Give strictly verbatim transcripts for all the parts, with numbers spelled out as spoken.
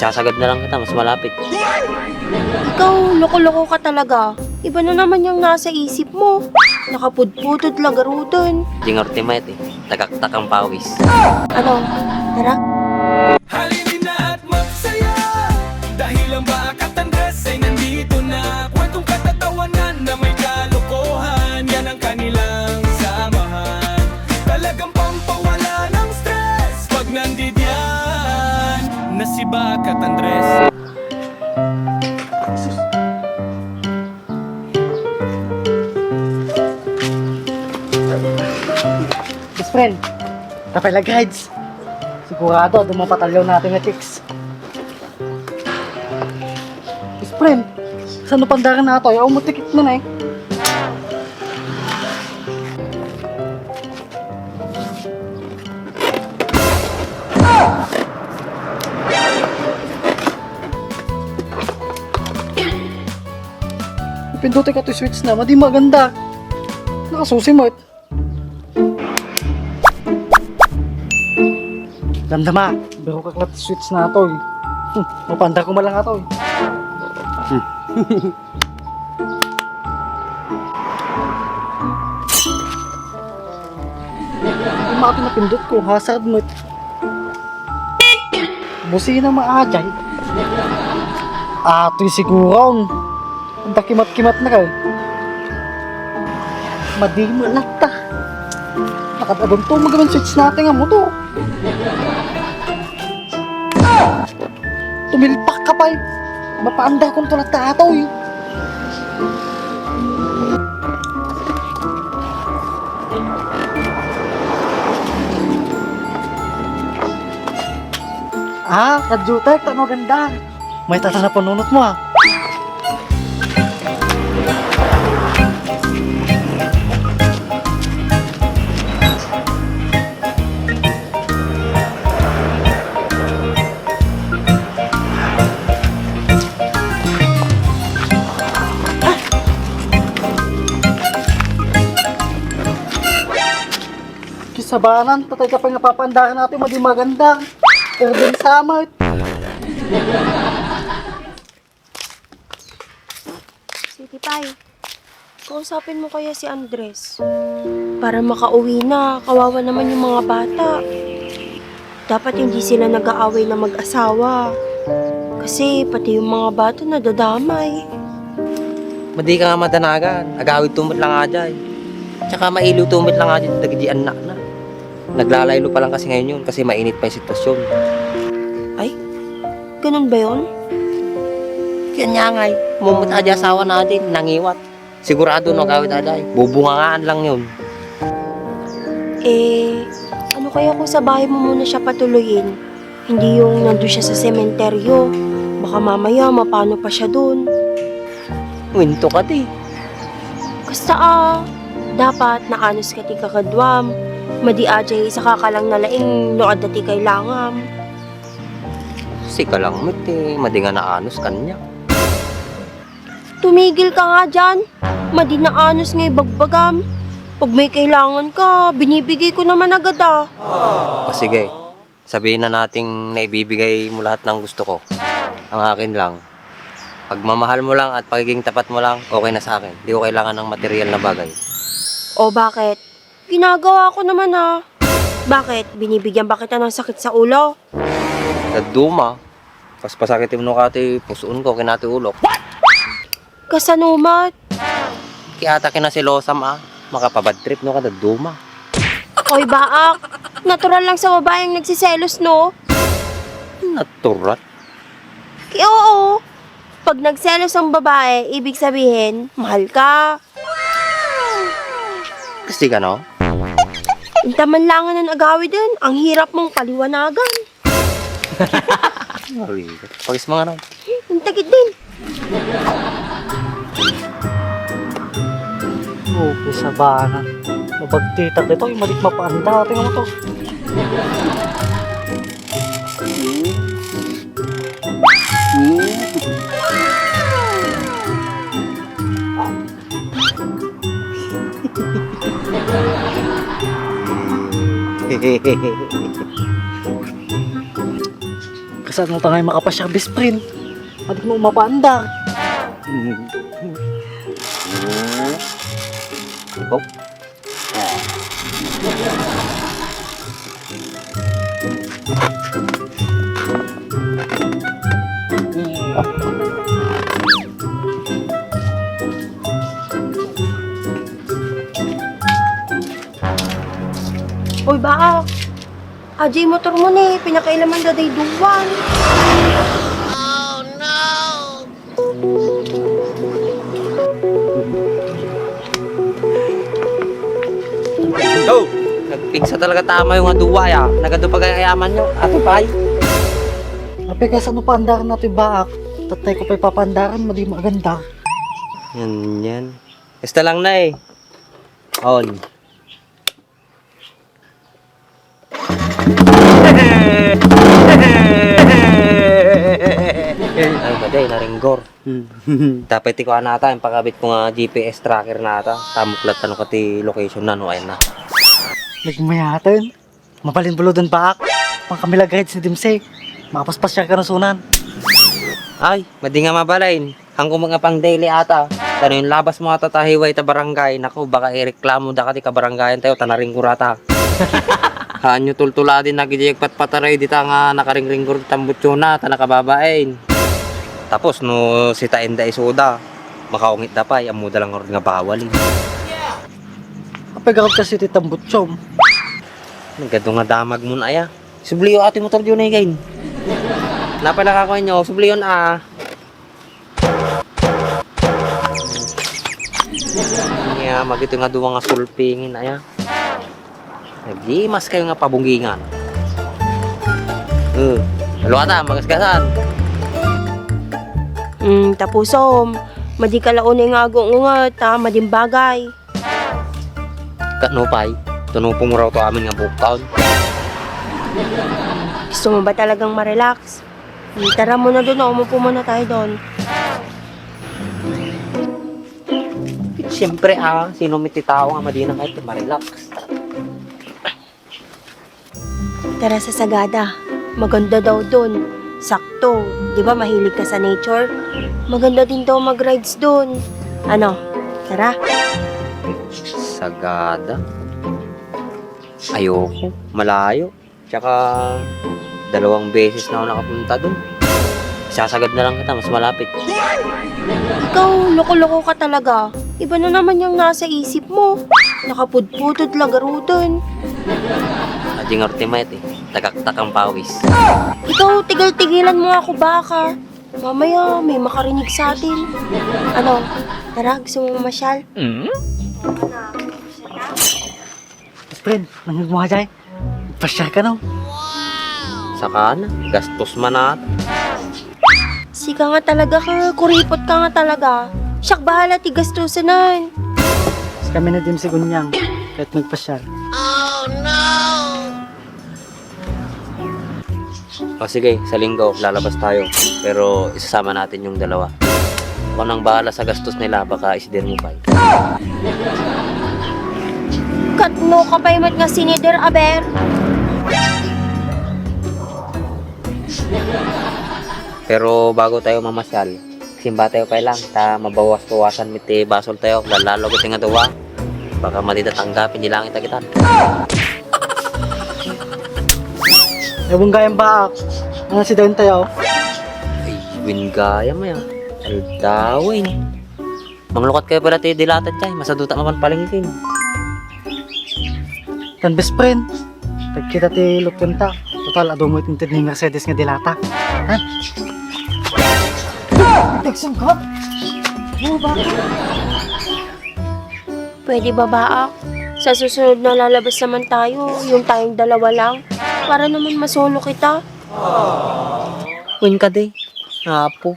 Sasagad na lang kita, mas malapit. Ikaw, loko-loko ka talaga. Iba na naman yung nasa isip mo. Nakapudpudod la garuden. Di nga rute mayat eh. Tagaktak ang pawis. Ano? Tara? Halina at magsaya dahil ang Bakat Andres ay nandito na. Kwentong katatawanan na may kalokohan, yan ang kanilang samahan. Talagang pampawala ng stress pag nandidiyan na si Bakat Andres. Best friend, tapay la guides. Sigurado, adu mapatalyaw natin nga chicks. Best friend, saan no pandaran nato? Ayaw mo tikit na na eh. Pinduti ka to switch na, madi maganda. Nakasusi mo. Damdama, biro ka klat switch na to eh. Hmm, mapanda ko malang ato eh. Hmm. Yung mga pinapindot ko, hazard mo. Busina maajay. Atoy siguron. Anda kimat-kimat na kay. Madi met latta. Nakadadunto magamin switch natin nga motor. Tumilpak ka pay. Mapaanda kong tulat ta atoy. Ah, kadyutek, tano ganda. May tata na panunot mo ah. Kisabanan, patay ka pa nga papandakan natin, madi maganda. Pero din samat. Sige, Pay. Kausapin mo kaya si Andres? Para makauwi na, kawawa naman yung mga bata. Dapat hindi sila nag-aaway na mag-asawa. Kasi pati yung mga bata nadadamay. Madi ka nga madanagan. Agawid tumot lang ajay. Tsaka mailiw tumot lang ajay dagiti annakna. Naglalaylo pa lang kasi ngayon yun kasi mainit pa yung sitwasyon. Ay, ganun ba yun? Kaya niya ngay, mumut adi asawa natin, nangiwat. Sigurado no agawid aday, bubungangaan lang yun. Eh, ano kaya kung sa bahay mo muna siya patuloyin? Hindi yung nandun siya sa sementeryo. Baka mamaya mapano pa siya dun. Winto ka di. Kasta ah, dapat naanos ka ti kakaduam. Madi ajay, saka ka lang nalaing no adda ti kailangam. Sika lang met ti madi nga naanos kaniak. Tumigil ka nga diyan. Madi naanos nga ibagbagam. Pag may kailangan ka, binibigay ko naman agad ah. O sige, sabihin na nating naibibigay mo lahat ng gusto ko. Ang akin lang, pagmamahal mo lang at pagiging tapat mo lang, okay na sa akin. Di ko kailangan ng material na bagay. O bakit? Ginagawa ko naman ah. Bakit? Binibigyan ba kita ng sakit sa ulo? Dadduma, paspasakit mo kati pusuon ko, kinati ulok. Kasano met? Kaya ata kinaselosam ah. Makapabad trip no ka dadduma. Oy, baak. Natural lang sa babaeng nagsiselos, no? Natural? Ki-, oo. Pag nagselos ang babae, ibig sabihin, mahal ka. Kasi ka, no? Intaman langan ang agawiden, ang hirap mong paliwanagan. Sorry. Pagis mga, no? Ang takit din. Okay, sabana. Mabagtitak dito, yung malik mapaanda. Tingnan mo to. Saan mo ta ngay makapasiar, best friend? Adik mo mapaandar. Oh. Uy, Baak. Ajay motor mo ni, pinakailaman da day duwan. Go! Nagpigsa talaga tama yung aduwa ya. Nagado pagkayaman nyo. Ato pay. Apay, kasano paandaran natin, Baak? Tatay ko pa'y papaandaran, madi maganda. Yan, yan. Basta lang na eh. On. Ay, maday, naringgor. Hmm. Dapat ti kuan nata, yung pagkabit ko nga G P S tracker nata. Tamok latta no kati location na, no, ayan na. Nagmayatan. Mabalin bulodon, Baak. Pangkamila guides ni Dimsey. Makapaspasiar ka na sunan. Ay, madi nga mabalin. Hangko nga pang daily ata. Tano yung labas mo ata tahiway ta barangay. Naku, baka ireklamo da ka ti kabarangayan tayo, ta naringgor ata. Haan nyo tultula din nagidiyag patpataray dita nga nakaringringgor tambutsona, ta nakababain. Tapos no sitaen da isuda, makaungit da pay, ammo da lang nga bawal eh. Apay garod kasi ti tambutsom. Nagado nga damag mo na aya. Subliyo ati motor diyo na igain. Napay nakakon nyo, subliyon a. Niya, magito nga duwa nga sulpingin, aya. Nagimas kayo nga pabunggingan. Eh, aluata, magasgasan. Hmm, tapusom. Madi ka launay nga agungunget, ta, madin bagay. Katno pay, tunupong raw to amin nga bukkaon. Gusto mo ba talagang ma-relax? Hmm, tara muna dun, o, umupo muna tayo dun. Siyempre, ah, sino mi ti tao nga madina kahit ma-relax? Tara sa Sagada. Maganda daw dun. Sakto. Di ba mahilig ka sa nature? Maganda din daw mag-rides dun. Ano? Tara. Sagada? Ayoko. Malayo. Tsaka, dalawang beses na ako nakapunta dun. Sasagad na lang kita, mas malapit. Ikaw, loko-loko ka talaga. Iba na naman yung nasa isip mo. Nakapudpudod la garuden. Adi nga rute mayat eh. Tagaktak ang pawis. Ikaw, tigil-tigilan mo ako, Baak. Mamaya, may makarinig sa atin. Ano, tara, gusto mo mamasyal? Mm? Best friend, nangag mo ka jay? Pasyar ka, no? Saka na, gastos man at. Sika nga talaga ka, kuripot ka nga talaga. Siak bahala ti gastusanan. Mas kami na din si Gunyang, kahit magpasyar. O sige, sa linggo, lalabas tayo. Pero isasama natin yung dalawa. Ako nang bahala sa gastos nila, baka isider mo pa. Katno ka pay met nga sinider, aber? Pero bago tayo mamasyal, simba tayo pay lang, ta mabawas-bawasan mi ti basol tayo, lalalo kiti nga duwa. Baka madi da tanggapin di langit agitan. Ewan gayam, Baak. Ano si Dayon tayo? Ay, win gayam ya. Aldaw, eh. Manglukat kayo pala ti dilata jay, masaduta mapan palengke. Tan best friend, tagkita ti lukon ta. Total, adu mo itintid ni Mercedes nga dilata. Ha? Texting ka? Oo, bakit? Pwede ba, Baak? Sa susunod na lalabas naman tayo, yung tayong dalawa lang. Para naman masolo kita. Wen ka di. Apo.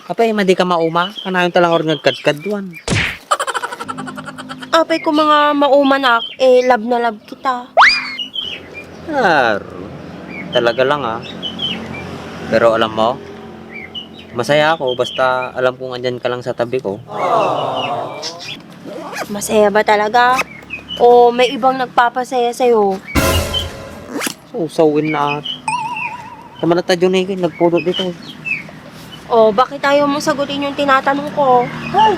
Apay, madi ka mauma? Kanayon talang or nagkadkaduan. Apay ko mga mauma nak, eh, love na love kita. Aro. Talaga lang, ah. Pero alam mo, masaya ako basta alam kong andyan ka lang sa tabi ko. Masaya ba talaga? O may ibang nagpapasaya sa'yo? Sawsawin na ata. Tama na tayo, Nicky. Nagpudot dito. Oh, bakit ayaw mong sagutin yung tinatanong ko? Hoy!